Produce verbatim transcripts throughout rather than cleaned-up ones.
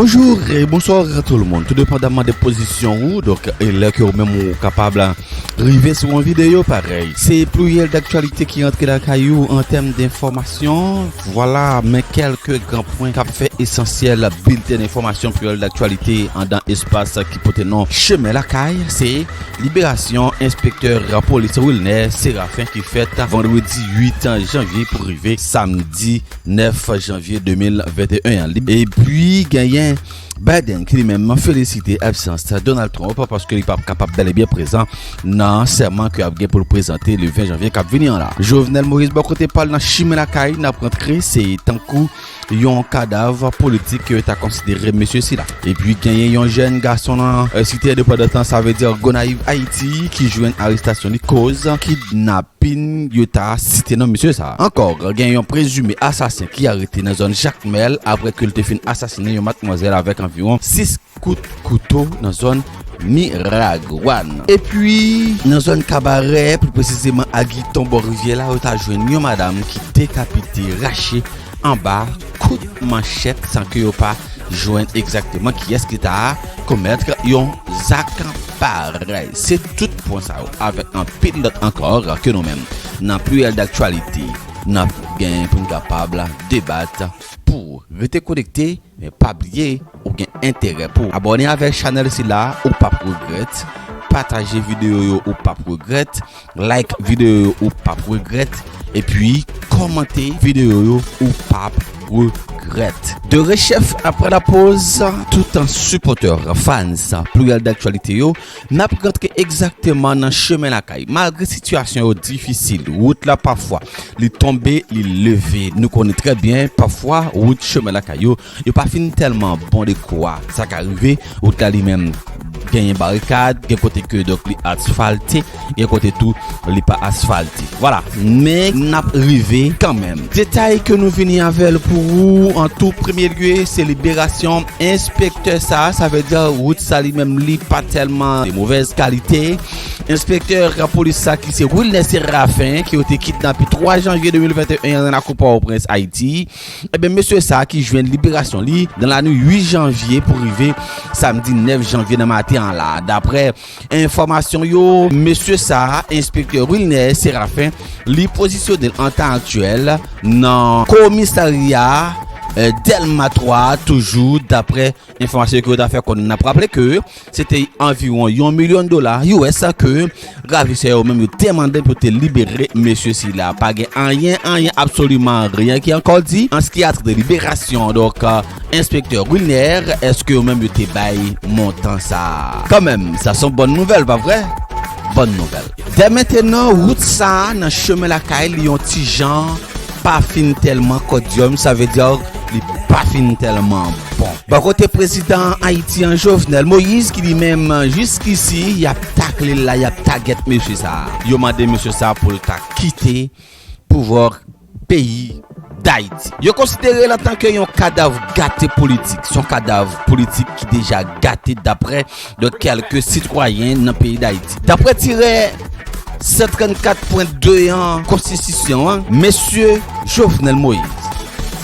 Bonjou e bonswa tout moun, tou depandaman de pozisyon ou, donk, e lè ke ou menm ou kapab rive sou yon videyo parèy. Se Pluriel d'Actualité ki rantre lakay ou an tèm de enfòmasyon. Vwala, men kèlke gran pwen k ap fè esansyèl bilten enfòmasyon Pluriel d'Actualité anndan espas ki pote non Chemen Lakay. Se liberasyon enspektè polis Wilner Séraphin ki fèt vandredi uit janvye pou rive samdi nèf janvye de mil venteyen an. Epi genyen Biden ki li menm felisite absans Donald Trump paske li p ap kapab bèl e byen prezan nan sèman ke ap gen pou l prezante le ven janvye k ap vini an la. Jovenel Moïse bò kote pa l nan Chemen Lakay, n ap rantre, se tankou yon kadav politik ke yo ta konsidere mesye sila. Epi genyen yon jèn gason nan, e, Site Endepandans, sa vle di Gonayiv, Ayiti, ki jwenn arestasyon li koz kidnapin yo ta site non mesye sa. Ankò, gen yon prezime asasen ki arete nan zòn Jakmèl apre ke l te fin asasinen yon madmwazèl avèk anviwon sis kout kouto nan zòn Miragwàn. Epi, nan zòn Kabarè, pli presizeman Agiton bò rivyè la, yo ta jwenn yon madanm ki dekapite, rache anba kout manchèt san ke yo pa jwenn egzakteman kiyès ki ta komèt yon zak parèy. Se tout pwen sa yo, avèk anpil lòt ankò ke nou menm, nan Pluriel d'Actualité, n ap gen pou n kapab debat pou ou. Rete konekte, men pa bliye, ou gen enterè pou abòne avèk chanèl sila, ou p ap regrèt. Pataje videyo yo, ou p ap regrèt. Like videyo yo, ou p ap regrèt. Epi, kòmante videyo yo, ou p ap regrèt. De rechèf apre la poz, tout an sipòtè, fans, Pluriel d'Actualité yo, n ap rantre egzakteman nan Chemen Lakay. Malgre sitiyasyon yo difisil, wout la pafwa, li tonbe, li leve. Nou konnen trè byen, pafwa, wout Chemen Lakay yo, yo pa fin tèlman bon de kwa. Sa ka rive, wout la li menm genyen barikad, gen kote ke donk li asfalte, gen kote tou li pa asfalte. Vwala, men n ap rive kanmenm. Detay ke nou vini avè l pou ou an tou premye lye, se liberasyon enspektè sa, sa vle di wout sa li menm li pa tèlman de movèz kalite. Enspektè polis sa ki se Wilner Séraphin, ke yo te kidnape twa janvye de mil venteyen an nan lakou Pòtoprens, Ayiti. Ebyen, mesye sa ki jwenn liberasyon li nan lannuit uit janvye pou rive samdi nèf janvye nan maten an la. Daprè enfòmasyon yo, mesye sa, enspektè Wilner Séraphin, li pozisyone l an tan aktyèl nan komisarya, eh, Dèlma twa, toujou daprè enfòmasyon ke yo ta fè konnen. N ap raple ke se te anviwon yon milyon dola U S ke ravisè yo menm yo te mande pou te libere mesye sila. Pa gen anyen, anyen, absoliman anyen ki ankò di an se ki a trait de liberasyon. Donk, eh, enspektè Wilner, èske yo menm yo te bay montan sa? Kanmenm, sa se yon bòn nouvèl, pa vre? Bòn nouvèl. Dè mentenan, wout sa nan Chemen Lakay li yon ti jan pa fin tèlman kòdyòm, sa vle di li pa fin tèlman bon. Bò kote prezidan Ayiti an, Jovenel Moïse, ki li menm, jiskisi, y ap takle l la, y ap tagèt mesye sa. Yo mande mesye sa pou l ta kite pouvwa peyi Dayiti. Yo konsidere l antanke yon kadav gate politik. Se yon kadav politik ki deja gate daprè de kèlke sitwayen nan peyi Dayiti. Daprè tirè san trannkat pwen de an konstitisyon an, mesye Jovenel Moïse,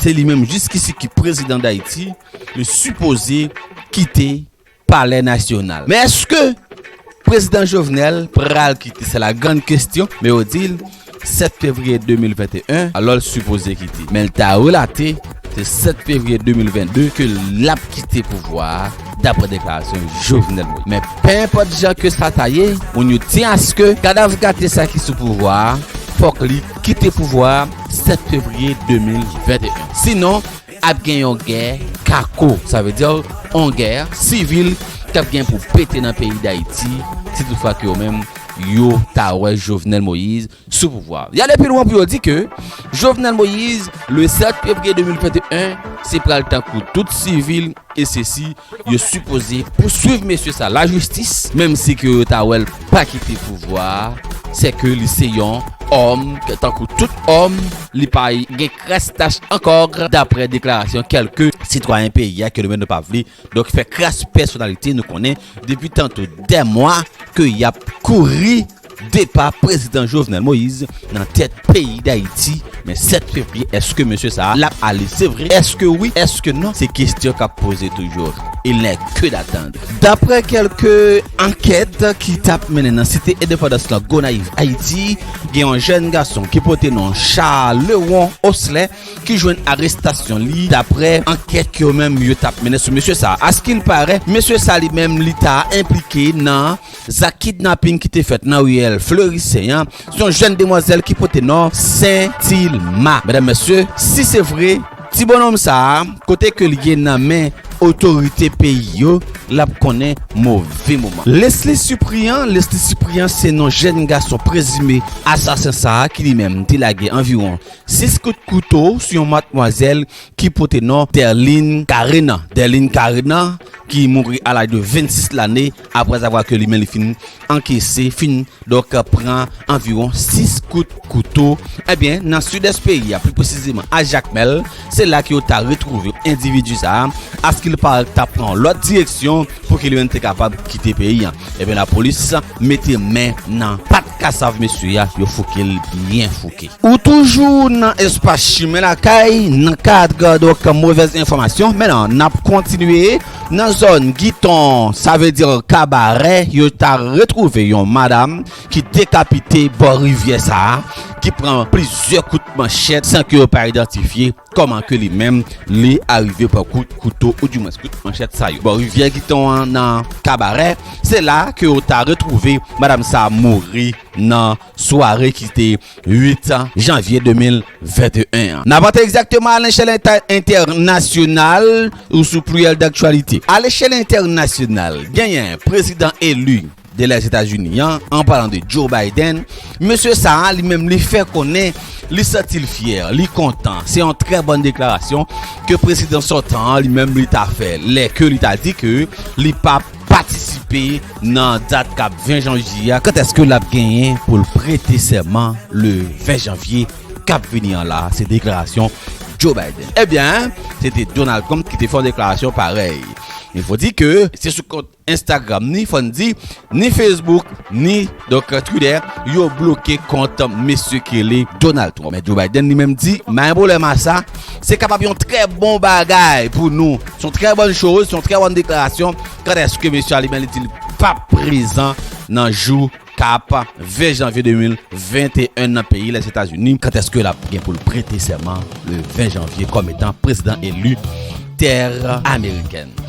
se li menm jiskisi ki prezidan Dayiti, li sipoze kite Palè Nasyonal. Men èske prezidan Jovenel pral kite? Se la grann kesyon, men yo di l sèt fevriye de mil venteyen, alò l sipoze kite. Men l ta relate, se sèt fevriye de mil vennde ke l ap kite pouvwa a, daprè deklarasyon Jovenel Moïse. Men penenpòt jan ke sa ta ye, moun yo tyen aske kadav gate sa ki sou pouvwa a, fòk li kite pouvwa a sèt fevriye de mil venteyen. Sinon, ap gen yon gè kako, sa vle di yon gè sivil k ap gen pou pete nan peyi Dayiti, si toutfwa ke yo menm yo ta wè Jovenel Moïse sou pouvwa. Y ale pi lwen pou yo di ke Jovenel Moïse, le sèt fevriye de mil venteyen, se pral tankou tout sivil e sesi, yo sipoze pouswiv mesye sa lajistis, menm si ke yo ta wè l pa kite pouvwa a, se ke li se yon òm, tankou tout òm, li pa gen kras tach ankò, daprè deklarasyon kèlke sitwayen peyi a ke nou menm nou pa vle, donk, fè kras pèsonalite. Nou konnen depi tanto dè mwa ke y ap kouri depa prezidan Jovenel Moïse nan tèt peyi Dayiti Men sèt fevriye, èske mesye sa a l ap ale? Se vre? Èske wi? Èske non? Se kesyon k ap poze toujou. Il n'est que d'attendre. Daprè kèlke ankèt ki t ap mennen nan Site Endepandans lan, Gonayiv, Ayiti, gen yon jèn gason ki pote non Charleron Oslè ki jwenn arestasyon li, daprè ankèt ke yo menm yo t ap mennen sou mesye sa a. Askilparè, mesye sa a li menm li ta enplike nan zak kidnaping ki te fèt nan riyèl Flerisen an. Se yon jèn demwazèl ki pote non Sentilma. Medam, mesye, si se vre, ti bonnonm sa a, kote ke li ye nan men otorite peyi yo, l ap konnen move moman. Leslie Cyprien, Leslie Cyprien se non jèn gason prezime asasen sa a ki li menm te lage anviwon sis kout kouto sou yon matmwazèl ki pote non Derline Carena. Derline Carena ki mouri a laj de vennsis lane, aprè avwa ke li menm li fin ankese, fin donk pran anviwon sis kout kouto. Ebyen, nan sidès peyi a, pli presizeman a Jakmèl, se la ke yo ta retwouve endividi sa a, askilparè ta pran lòt direksyon pou ke li menm te kapab kite peyi a. Ebyen, lapolis mete men nan pat kasav mesye a, yo fouke l byen fouke. Ou toujou nan espas Chimen Lakay, nan kad, donk, movèz enfòmasyon. Men non, n ap kontinye nan zòn Giton, sa vle di Kabarè, yo ta retwouve yon madanm ki dekapite bò rivyè sa a, ki pran plizyè kout manchèt san ke yo pa idantifye kòman ke li menm li arive pran kout kouto oudimwens kout manchèt sa yo. Bò rivyè Giton an nan Kabarè, se la ke yo ta retwouve madanm sa a mouri nan sware ki te uit janvye de mil venteyen an. N ap antre egzakteman a lechèl entè-, entènasyonal ou sou pliyèl daktyalite. A lechèl entènasyonal, genyen prezidan eli de Lèzetazini an, an palan de Joe Biden, mesye sa a, li menm, li fè konnen li santi l fyè, li kontan. Se yon trè bòn deklarasyon ke prezidan sòtan an, li menm, li ta fè, lè ke li ta di ke li p ap patisipe nan dat k ap ven janvye a. Kantèske l ap genyen pou l prete sèman le ven janvye k ap vini an la? Se deklarasyon Joe Biden. Ebyen, se te Donald Trump ki te fè yon deklarasyon parèy. Men fò di ke se sou kont Instagram ni, fò n di, ni Facebook, ni, donk, Twitter, yo bloke kont mesye ki rele Donald Trump. Men Joe Biden li menm di, pa gen pwoblèm a sa, se kapab yon trè bon bagay pou nou. Se yon trè bòn choz, se yon trè bòn deklarasyon. Kantèske mesye a li menm li di li p ap prezan nan jou k ap ven janvye de mil venteyen nan peyi Lèzetazini, kantèske l ap gen pou l prete sèman le ven janvye kòm etan prezidan eli tè amerikèn.